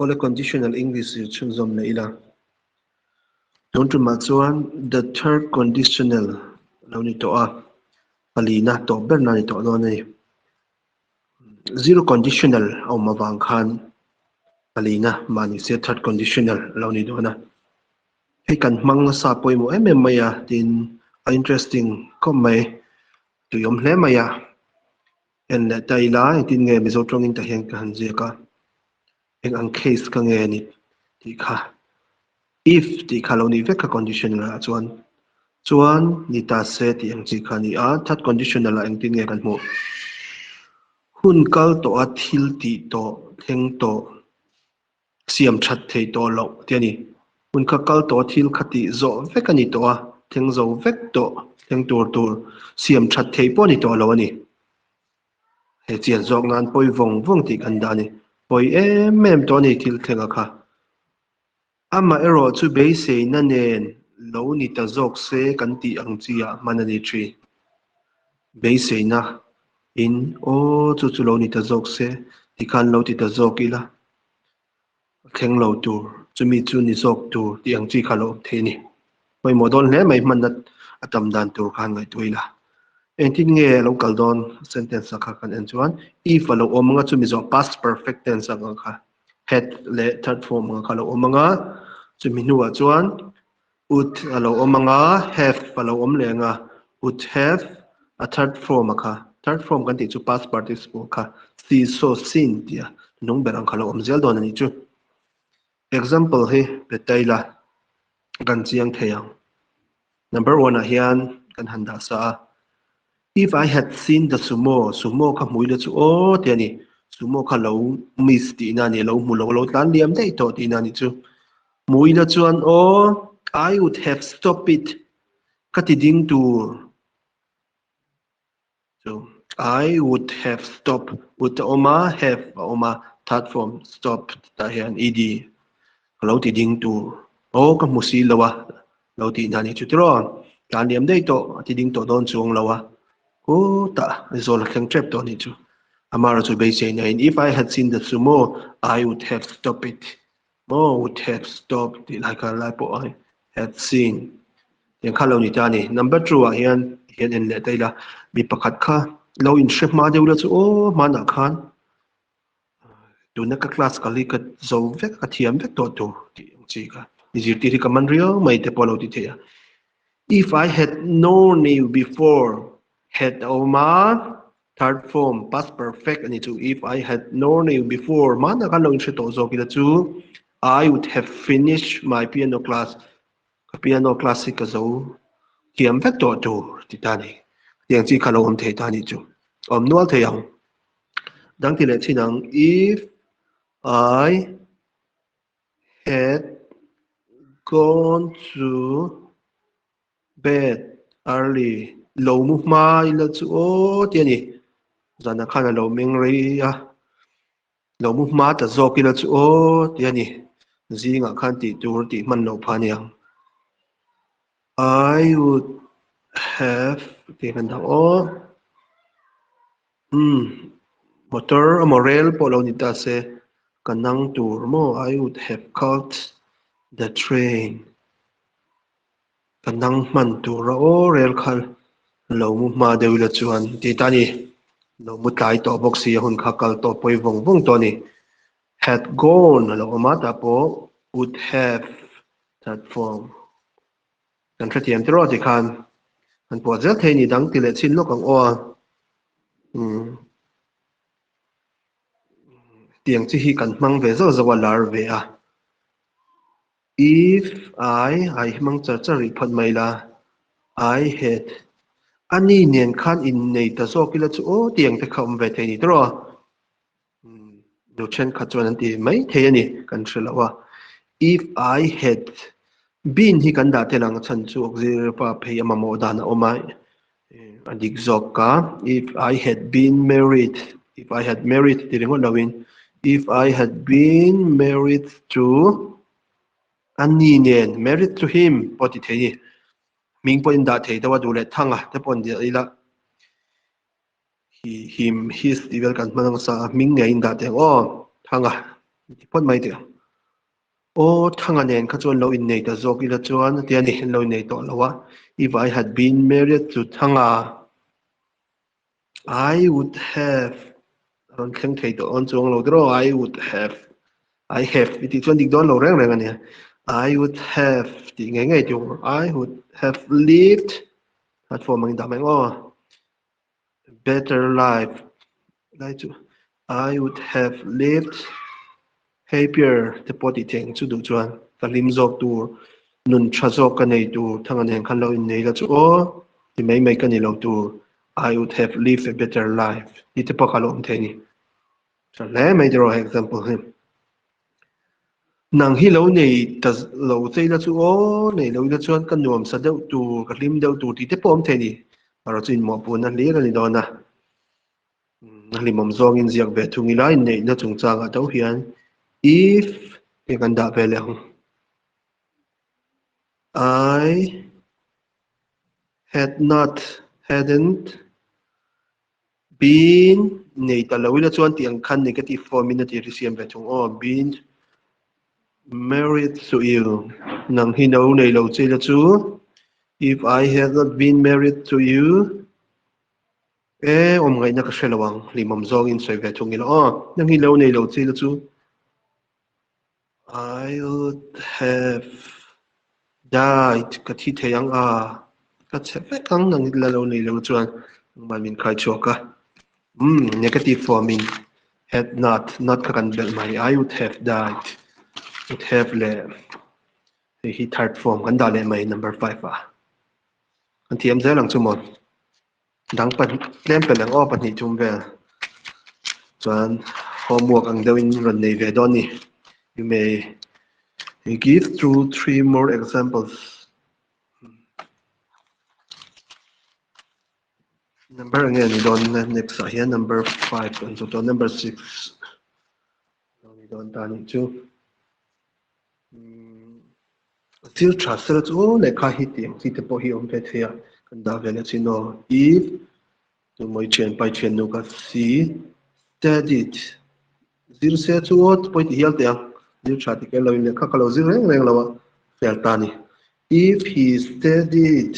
Awle conditional English zir chhunzawm leh ila. Tun tumah chuan the third conditional lo ni tawh a, palina tawp berna ni tawh dawn a ni. Zero conditional a awm avang khan palina mahni se third conditional lo ni dawn a. Hei kan hmang nasa pawimawh em em mai a tin a interesting khawp mai, tuiawm hle mai a. En leh ta ila engtin nge Mizo tawngin tah hian ka han ziak a, eng ang case ka nge ni tih kha if tih kha lo nih vek kha conditional ah chuan chuan ni ta se tih ang chi kha a ni a, third conditional ah engtin nge kan hmuh hun kal tawh a thil tih tawh thleng tawh siam that thei tawh loh tih a ni. Hun kha kal tawh a thil kha tih zawh vek a ni tawh a, thleng zo vek tawh, thleng tur tur siam that thei pawh a ni tawh lo a ni. He chian zawk nan pawi vawng vawng tih kan dah a ni. Pawi em em tawh a ni thil thlenga kha. Amah erawh chu beiseina nen lo ni ta zawk se kan tih ang chi ah hman a ni thin. Beiseina in aw chu chu lo ni ta zawk se tikhan lo ti ta zawk ila a thleng lo tur, chumi chu ni zawk tur tih ang chi kha lo awm thei a ni. Pawimawh dawn hle mai hmanna a tam dan tur khan ngaihtuah ila. Engtin nge a lo kal dawn sentence ah kha kan en chuan if a lo awm anga chumi zawh past perfect tense ang kha had leh third form ang kha a lo awm anga chumi hnuah chuan would a lo awm anga have a lo awm leh anga would have a third form a kha third form kan tih chu past participle kha see saw seen tia nung ber ang kha lo awm zel dawn a nih chu. Example hi pe ta ila kan chiang thei ang. Number one ah hian kan han dah sa a. If I had seen the sumo, sumo kha hmui la chu aw ti a ni. Sumo kha lo miss tihna a ni, lo hmu lo, lo tlan liam daih tawh tihna a nih chu. Hmui la chuan aw, I would have stopped it, ka ti ding tur. So, I would have stopped, would a awm a, have a awm a, third form stopped tah hian ed ka lo ti ding tur. Aw ka hmu si lo a, lo tih hna nih chu tiraw. Tlan liam daih tawh, a ti ding tawh dawn chuang lo a. Khutah Aizawl a thleng tep tawh nih chu. Amara chu beisei nain, If I had seen the sumo, I would have stopped it. Maw would have stopped tih lai kha lai pawh I had seen tiang kha lo ni ta a ni. Number 2 ah hian hian en leh ta ila mi pakhat kha lo inhre hma deuh la chu aw hmanah khan tuna ka class kal hi ka zo vek ka thiam vek tawh tur tih ang chi kha i zirtir hi ka man riau mai te pawh a lo ti thei a. If I had known you before had a awm a Third form, past perfect a ni chu. If I had known you before, hmanah khan lo inhre tawh zawk ila chu, I would have finished my piano class. Ka piano class hi ka zo thiam vek tawh tur ti ta ni. Tiang chi kha lo awm thei ta ni chu. Awm nual thei ang. Dang ti leh chin ang. If I had gone to Bed early lo mu hma ila chu aw ti a ni. Zanah khan a lo meng rei a, lo mu hma ta zawk ila chu aw ti a ni. Zingah khan tih tur tih hman loh phah a ni ang. I would have tih kan dah aw. Umm motor emaw rel pawh lo ni ta se ka nang tur maw I would have caught the train. Ka nang hman tur a aw rel kha lo mu hma deuh ila chuan tih ta ni. Lo mu tlai tawh bawk si a hun kha kal tawh pawi vawng vawng tawh a ni. Had gone a lo awm a tah pawh would have that form. Kan hrethiam tiraw ti khan kan puah zel thei ni dang ti leh chhin lawk ang aw a. Umm tiang chi hi kan hmang ve zauh zauh a lar ve a. If I, I hi hmang char char rih phawt mai la, I had, a ni nen khan innei ta zawk ila chu aw tiang te kha awm ve thei ni tawh a, nu thenkhat chuan an ti mai thei a ni, kan hre lo a. If I had been hi kan dah tel ang chhan chu auxiliary verb phei a mamawh dan a awm a, a dik zawk ka. If I had been married, if I had married ti ringawt loin, if I had been married to a ni nen, married to him pawh ti thei ni. Hming pawh in dah thei deuh a duh leh thang a te pawh an dah ila. He, him, his tih vel kan hman ang sa a, hming ngei in dah teh ang aw, thang a ti phawt mai teh ang. Aw, Thanga nen kha chuan lo innei ta zawk ila chuan a ti a ni, lo innei tawh lo a. If I had been married to Thanga, I would have a rawn thleng thei tawh dawn chuang lo tiraw, I would have, I have i tih chuan dik dawn lo reng reng a nia. I would have tih ngei ngei tur, I would have lived, platform ang in dah mai ang aw. Better life lai chu I would have lived happier te pawh tih theih ang chu duh chuan ka hlim zawk tur nun tha zawk ka nei tur thanga nen khan lo innei la chu aw ti mai mai ka ni lo tur I would have lived a better life tih te pawh kha a lo awm thei a ni. Tha hle mai tiraw he example hi. Nang hi lo nei ta lo che ila chu aw, nei lo ila chuan ka nuam sa deuh tur, ka hlim deuh tur tih te pawh awm thei a ni. Erawh chu inmawhpuhna hlir a ni dawn a. A hlimawm zawngin ziak ve thung ila inneihna chungchangah tho hian if tih kan dah ve leh ang. I had not, hadn't Been nei ta lo ila chuan tih ang khan negative form in a tir hi siam ve thung aw. Been married to you. Nang hi no nei lo che ila chu if I had not been married to you e awm ngaihna ka hre lo ang hlimawm zawngin sawi ve thung ila aw. Nang hi lo nei lo che ila chu I would have died ka thi thei ang a, ka chhe vek ang nang la lo nei lo chuan engmah min khai chhuak a. Umm negative form in had not, not kha kan belh mai, I would have died, would have leh hei hi third form kan dah leh mai number 5 ah. Kan thiam zel ang chu maw. Dang tlem pelh ang aw pahnih thum vel chuan homework ang deuhin rawn nei ve dawn ni. You may give two three more examples. Number enge ni dawn next ah hian number 5 kan zawh tawh number 6 lo ni dawn ta nih chu. Thil tha sela chu aw lehkha hi tih ang chi te pawh hi awm ve thei a, kan dah ve leh chin aw. If tumawi thian pai thian nu ka si studied zir se chu aw pawi ti hial teh ang, zir tha ti kher lovin lehkha ka lo zir reng reng lo a, fel ta a ni. If he studied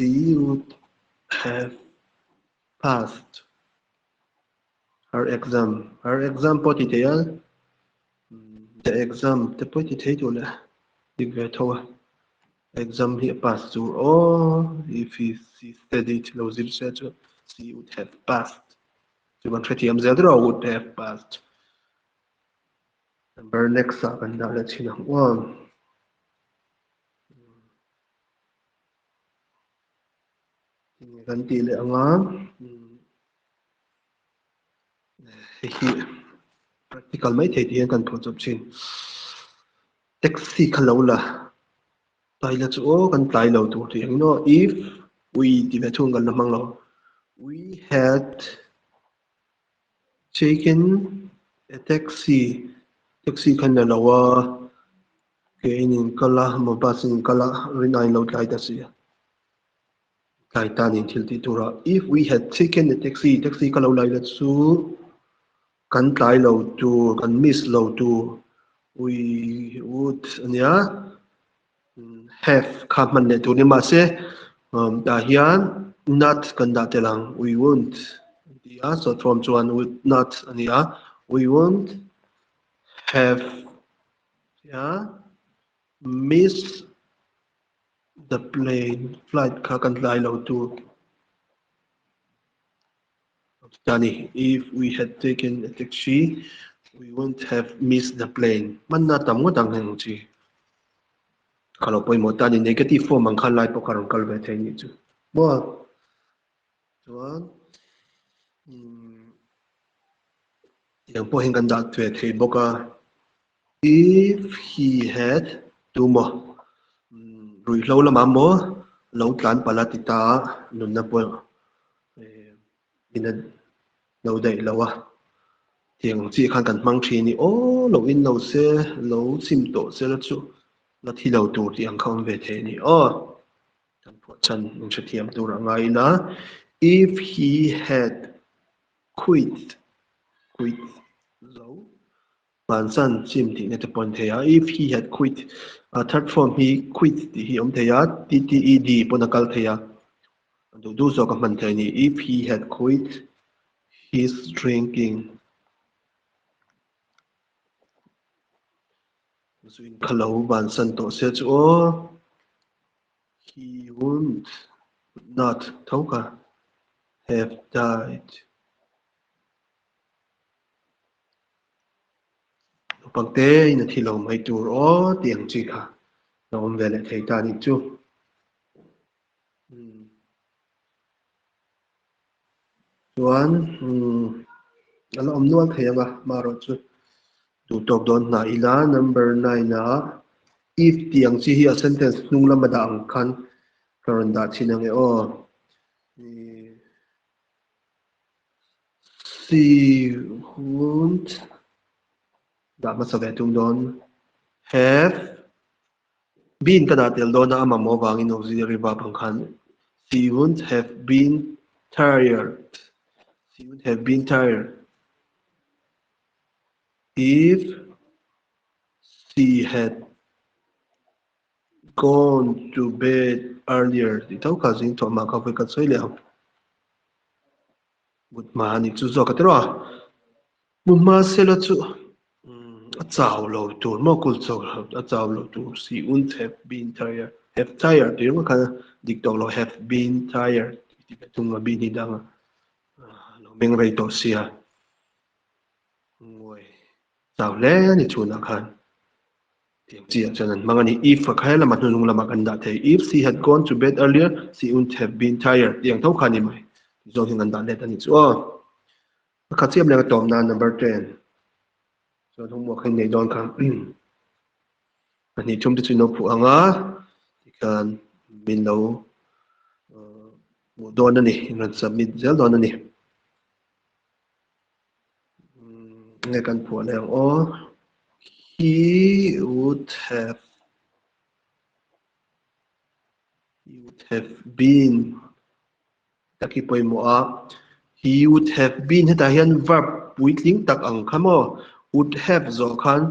she would have passed. Her exam, her exam pawh ti thei a, the exam te pawh ti thei tur leh dik ve tho a, exam hi a pass tur aw, if he she studied lo zir se chu she would have passed chu kan hrethiam zel ber a would have passed. Number next ah kan dah leh thin ang aw. Kan tih leh ang a. Hei hi practical mai thei tih hian kan phuah chawp thin. Taxi kha lo la tlai la chu aw kan tlai lo tur tih ang in aw if we tih ve thung kan la hmang lo. We had taken a taxi taxi khan la lo a ke in in kal a maw bus in in kal a rin aiin lo tlai ta si a. Tlai tan in thil tih tura if we had taken a taxi, taxi ka lo lai la chu kan tlai lo tur, kan miss lo tur, we would ania have kha hman leh tur ni mahse tah hian not kan dah tel ang, we won't an ti a, short form chuan would not ania, we won't have tia miss The plane flight kha kan tlai lo tur a ni. If we had taken a taxi, we wouldn't have missed the plane. Hmanna tam ngawt ang heng chi. Kha lo pawimawh ta a ni. Negative form ang khan lai pawh kha rawn kal ve thei nih chu. Maw? Chuan tiang pawh hian kan dah ve thei bawk a. If he had tu maw ruihhlo lamah maw lo tlan palh a ti ta a, nunna pawh in a lo daih lo a, tiang chi khan kan hmang thin i aw lo in lo se lo chim tawh se la chu la thi lo tur tih ang kha awm ve thei a ni aw. Kan phuah chhan in hrethiam tur a ngai ila if he had quit quit lo. Bansan sim tihna te pawh a ni thei a, if he had quit, a third form hi quit tih hi a awm thei a, TTED pawn a kal thei a, a duh duh zawk a hman thei a ni, if he had quit his drinking. Zu in kha lo bansan tawh se chu aw, he wouldn't, would not tho kha, have died. Naupang te in a thi lo mai tur aw tih ang chi kha lo awm ve leh thei ta a nih chu. Chuan a la awm nual thei ang a, marawh chu duh tawk dawn hna ila number 9 ah if tih ang chi hi a sentence hnung lama dah ang khan ka rawn dah thin ang e aw. She won't dah hmasa ve tum dawn. Have been ka dah tel dawn a, a mamawh avangin auxiliary verb ang khan she won't have been tired. She won't have been tired if she had Gone to bed earlier tih tho kha zing thawh hma kha vawi khat sawi leh ang. Mut hma a ni chu zawk a tiraw a. Mu hma sela chu a chau lo tur maw kul chau lo a chau lo tur si un have been tired have tired tih ringawt khan dik tawk lo have been tired tih ve thung a been hi dang a lo meng rei tawh sia. Ngawi chau hle a ni chhunah khan. Tiang chi ah chuan an hmang a ni. If a kha helamah hnunung lamah kan dah thei. If she had gone to bed earlier, she wouldn't have been tired. Tiang tho kha a ni mai. Ti zawng hian kan dah let a ni chu aw. Pakhat chiam leng a tawm nan number 10. Chuan homework hi nei dawn kha. Pahnih thum te chu in lo phuh ang a. Tikhan min lo hmuh dawn a ni. In rawn submit zel dawn a ni. Nge kan phuah leh ang aw. He would have he would have been tak hi pawimawh a. He would have been hetah hian verb puitling tak ang kha maw would have zawh khan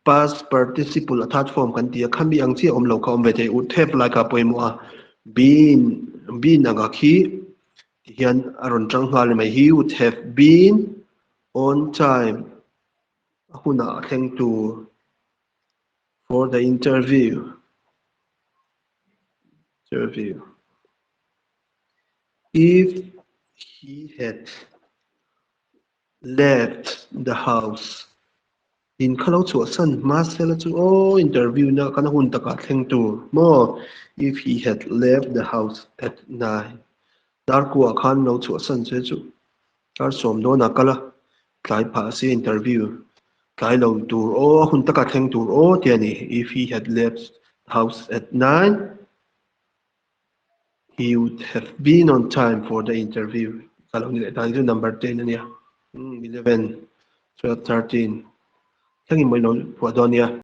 past participle a third form kan ti a khami ang chiah awm lo kha awm ve thei would have lai kha pawimawh a been been anga khi ti hian a rawn tang nghal ni mai he would have been on time a hunah a thleng tur for the interview interview if he had left the house in kha lo chhuahsan hma sela chu aw interview na kan hun takah thleng tur maw if he had left the house at 9 darkuah khan lo chhuahsan che chu dar sawm dawnah kal a tlai phah a sia interview tlai lo tur aw a hun takah thleng tur aw tia ni if he had left the house at 9 He would have been on time for the interview. Ka lo ni leh ta ni chu number 10 ania. 11, 12, 13. Thlengin mawi lo phuah dawn nia.